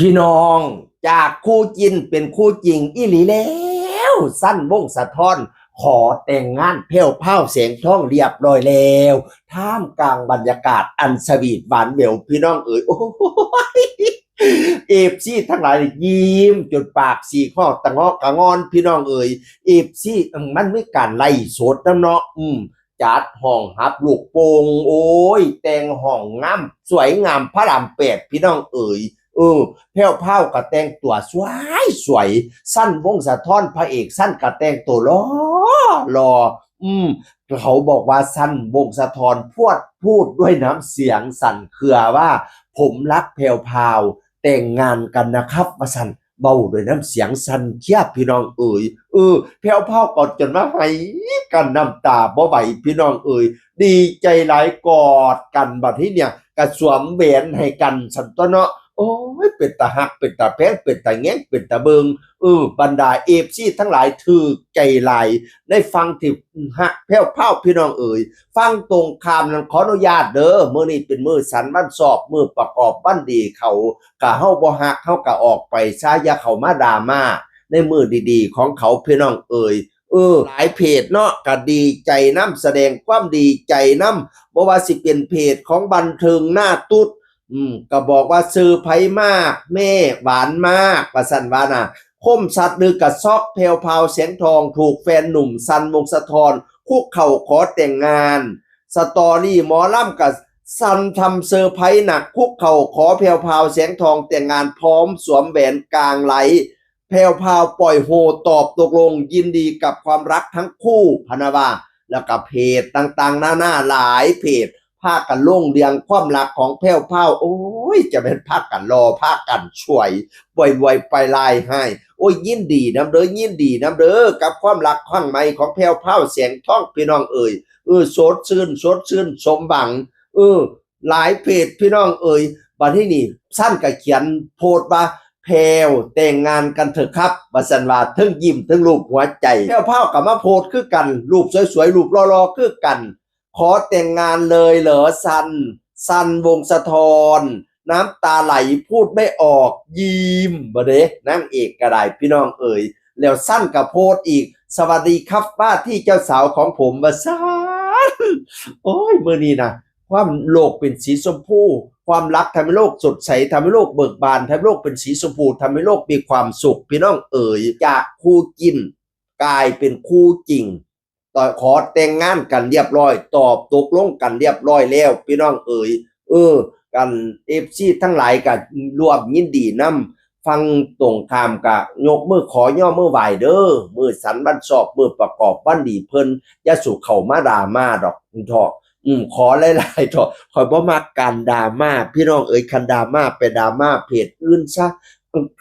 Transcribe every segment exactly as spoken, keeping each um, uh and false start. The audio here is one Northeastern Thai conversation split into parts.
พี่น้อง จากคู่จิ้นเป็นคู่จริงอีหลีแล้ว สัน วงศ์สะท้อน ขอแต่งงานแพรวพราว แสงทอง เรียบร้อยแล้ว ท่ามกลางบรรยากาศอันสวีทหวานแหวว พี่น้องเอ๋ย โอ้ย เอฟซีทั้งหลายยิ้มจนปากสีข้อตะเงาะกะงอน พี่น้องเอ๋ย เอฟซี อืม มันมีการไลฟ์สดนำเนาะ อืม จัดห้องหับลูกโป่ง โอ้ย แต่งห้องงาม สวยงาม พระรามแปด พี่น้องเอ๋ย เออ แพรวพราวก็แต่งตัวสวยสวย สัน วงศ์สะท้อน พระเอกสันก็แต่งตัวหล่อหล่อ อืม เขาบอกว่าสัน วงศ์สะท้อน พูด พูดด้วยน้ำเสียงสั่นเครือว่า "ผมรักแพรวพราว แต่งงานกันนะครับ" ว่าสัน เว้าด้วยน้ำเสียงสั่นเครือ พี่น้องเอ๋ย เออ แพรวพราวก็จนว่าไห้กันน้ำตาบ่ไหว พี่น้องเอ๋ย ดีใจหลาย กอดกัน บัดนี้เนี่ยก็สวมแหวนให้กันสันตั๊วเนาะ โอ้ย เป็นตาฮัก เป็นตาแพง เป็นตาแยง เป็นตาเบิ่ง เออ บรรดาเอฟซีทั้งหลายถืกใจหลาย ในฝั่งที่ฮักแพรวพราว พี่น้องเอ๋ย ฝั่งตรงข้ามนั้นขออนุญาตเด้อ มื้อนี้เป็นมื้อสันวันชอบ มื้อประกอบวันดีเขา กะเฮาบ่ฮัก เฮากะออกไปซะ อย่าเข้ามาดราม่าในมื้อดีๆของเขา พี่น้องเอ๋ย เออ หลายเพจเนาะ กะดีใจนำ แสดงความดีใจนำ บ่ว่าสิเป็นเพจของบันเทิงหน้าตุ๊ด อืม ก็บอกว่าเซอร์ไพรส์มาก แม่หวานมาก ว่าซั่นว่าน่ะ คมสัตว์ลือกะซอก แพรวพราว แสงทอง ถูกแฟนหนุ่มสัน วงศ์สะท้อน คุกเข่าขอแต่งงาน สตอรี่หมอลำกะสันทำเซอร์ไพรส์หนัก คุกเข่าขอแพรวพราว แสงทอง แต่งงานพร้อมสวมแหวนกลางไลฟ์ แพรวพราวปล่อยโฮตอบตกลงยินดีกับความรักทั้งคู่ พะนะว่า แล้วก็เพจต่างๆนานาหลายเพจ พากันลงเรื่องความรักของแพรวพราว โอ้ย จะแม่นพากันหล่อ พากันสวย บ่อยๆไปลายให้ โอ้ย ยินดีนำเด้อ ยินดีนำเด้อ กับความรักครั้งใหม่ของแพรวพราว แสงทอง พี่น้องเอ๋ย เออ สดชื่น สดชื่น สมหวัง เออ หลายเพจ พี่น้องเอ๋ย บัดนี้นี่ สันก็เขียนโพสต์ว่า "แพรว แต่งงานกันเถอะครับ" ว่าซั่นว่า เทิงยิ้ม เทิงรูปหัวใจ แพรวพราวก็มาโพสต์คือกัน รูปสวยๆ รูปหล่อๆ คือกัน "ขอแต่งงานเลยเหรอสัน สัน วงศ์สะท้อน" น้ำตาไหลพูดไม่ออก ยิ้ม บ่เด้ นางเอกก็ได้ พี่น้องเอ๋ย แล้วสันก็โพสต์อีก "สวัสดีครับว่าที่เจ้าสาวของผม" ว่าซั่น โอ้ย มื้อนี้นะ ความโลกเป็นสีชมพู ความรักทำให้โลกสดใส ทำให้โลกเบิกบาน ทำให้โลกเป็นสีชมพู ทำให้โลกมีความสุข พี่น้องเอ๋ย จากคู่จิ้นกลายเป็นคู่จริง ต่อ ขอแต่งงานกันเรียบร้อย ตอบตกลงกันเรียบร้อยแล้ว พี่น้องเอ๋ย เออ กัน เอฟซีทั้งหลายก็ร่วมยินดีนำ ฝั่งตรงข้ามก็ยกมือขอย่อมือไหว้เด้อ มื้อสันวันชอบ มื้อประกอบวันดีเพิ่น อย่าสู่เข้ามาดราม่าดอกเถาะ อืม ขอหลายๆเถาะ ข้อยบ่มักการดราม่า พี่น้องเอ๋ย คันดราม่าไปดราม่าเพจอื่นซะ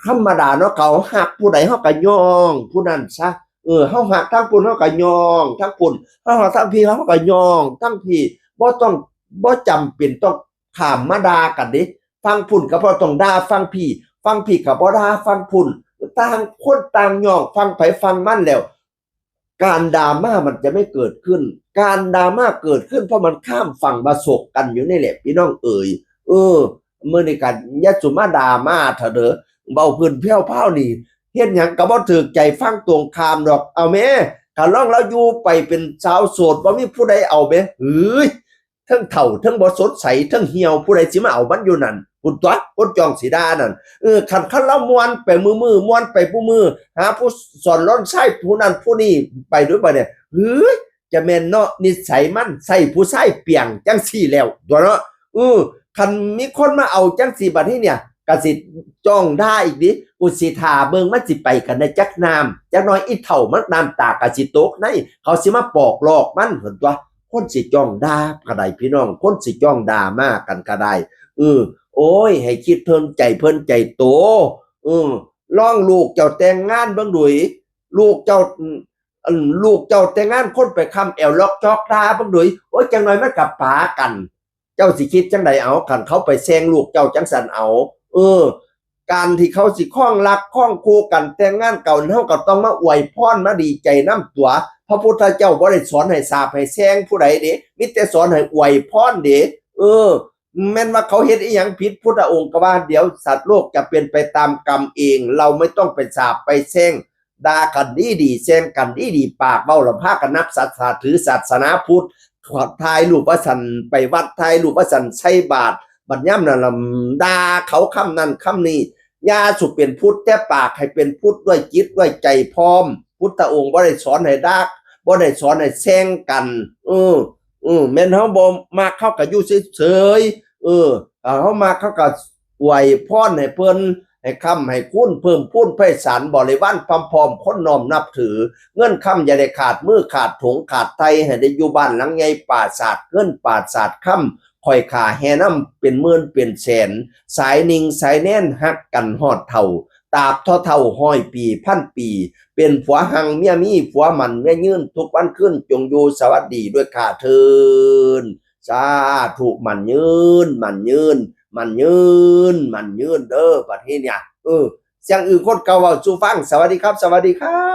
ธรรมดาเนาะ เขาฮักผู้ใดเฮาก็ย่องผู้นั้นซะ เออ เฮาฮักทางพุ้นเฮาก็ย่องทางพุ้น เฮาฮักทางพี้เฮาก็ย่องทางพี้ บ่ต้อง บ่จำเป็นต้องข้ามมาด่ากันเด้ ฝั่งพุ้นก็บ่ต้องด่าฝั่งพี้ ฝั่งพี้ก็บ่ด่าฝั่งพุ้น ต่างคนต่างย่องฝั่งไผฝั่งมันแล้ว การดราม่ามันจะไม่เกิดขึ้น การดราม่าเกิดขึ้นเพราะมันข้ามฝั่งมาสบกันอยู่นี่แหละ พี่น้องเอ๋ย เออ มื้อนี้ก็อย่าสุมาดราม่าเถาะเด้อ เว้าพื้นแพรวพราวนี่ เฮ็ดหยังก็บ่ถูกใจฝั่งตรงข้ามดอก เอาแหม คันลองลาวอยู่ไปเป็นสาวโสด บ่มีผู้ใดเอาแหม เฮ้ย เทิงเฒ่า เทิงบ่สดใส เทิงเหี่ยว ผู้ใดสิมาเอามันอยู่นั่น พุ้นตั๊ว คนจ้องสิด่านั่น เออ คัน คันลาวม่วนไปมื้อๆ ม่วนไปผู้มื้อ หาผู้สอนหลอนไส้ผู้นั้นผู้นี้ไปด้วยบ่เนี่ย เฮ้ย จะแม่นเนาะ นิสัยมันใส่ผู้ชายเปียงจังซี่แล้วตั๊วเนาะ เออ คันมีคนมาเอาจังซี่บัดนี้เนี่ย ก็สิจ้องด่าอีกติ กูสิท่าเบิ่งมันสิไปกันได้จักน้ำ จักหน่อยอีเฒ่ามันน้ำตาก็สิตกใน เขาสิมาปอกลอกมัน เห็นตั๊ว คนสิจ้องด่าก็ได้พี่น้อง คนสิจ้องด่ามากันก็ได้ เออ โอ้ย ให้คิดเพิ่นใจเพิ่นใจโต เออ ลองลูกเจ้าแต่งงานเบิ่งดู ลูกเจ้า อืม อันลูกเจ้าแต่งงานคนไปค้ำแอวล็อกจอกด่าเบิ่งดู โอ้ย จักหน่อยมันก็ปากัน เจ้าสิคิดจั่งใดเอา คันเขาไปแซงลูกเจ้าจั่งซั้นเอา เออ การที่เขาสิครองรักครองคู่กันแต่งงานเก่า เฮาก็ต้องมาอวยพรมาดีใจนำตั๊ว พระพุทธเจ้าบ่ได้สอนให้สาปให้แซงผู้ใดเด้ มีแต่สอนให้อวยพรเด้ เออ แม่นว่าเขาเฮ็ดอีหยังผิด พุทธองค์ก็ว่า เดี๋ยวสัตว์โลกจะเป็นไปตามกรรมเอง เราไม่ต้องไปสาปไปแช่ง ด่ากันดีดีๆ แช่งกันดีดีๆ ปากเว้าแล้วพากันนับศาสนา ถือศาสนาพุทธ ถ่ายรูปว่าซั่น ไปวัดถ่ายรูปว่าซั่น ใส่บาตร บัดยามนั้นล่ะด่าเขาคำนั้นคำนี้ อย่าสู่เป็นพุทธแต่ปาก ให้เป็นพุทธด้วยจิตด้วยใจพร้อม พุทธองค์บ่ได้สอนให้ด่า บ่ได้สอนให้แช่งกัน เออ เออ แม่นเฮาบ่มัก เฮาก็อยู่เฉยๆ เออ ถ้าเฮามัก เฮาก็อวยพรให้เพิ่น ให้ค้ำให้คูณ เพิ่มพูนไพศาล บริวารพร้อมๆ คนน้อมนับถือ เงินคำอย่าได้ขาดมือขาดถุงขาดไถ่ ให้ได้อยู่บ้านหลังใหญ่ ปราสาทเงินปราสาทคำ ข้อยข้าแห่นำเป็นหมื่นเป็นแสน สายนิ่งสายแน่นฮักกันฮอดเฒ่า ตราบเท่าเฒ่าร้อยปีพันปี เป็นผัวฮังเมียมี ผัวหมั่นเมียยืน ทุกวันคืนจงอยู่สวัสดีด้วยข้าเทิน สาธุ หมั่นยืน หมั่นยืน หมั่นยืน หมั่นยืนเด้อ บัดนี้เนี่ย เออ เสียงอึ่งคนเก่าเว้าสู่ฟัง สวัสดีครับ สวัสดีครับ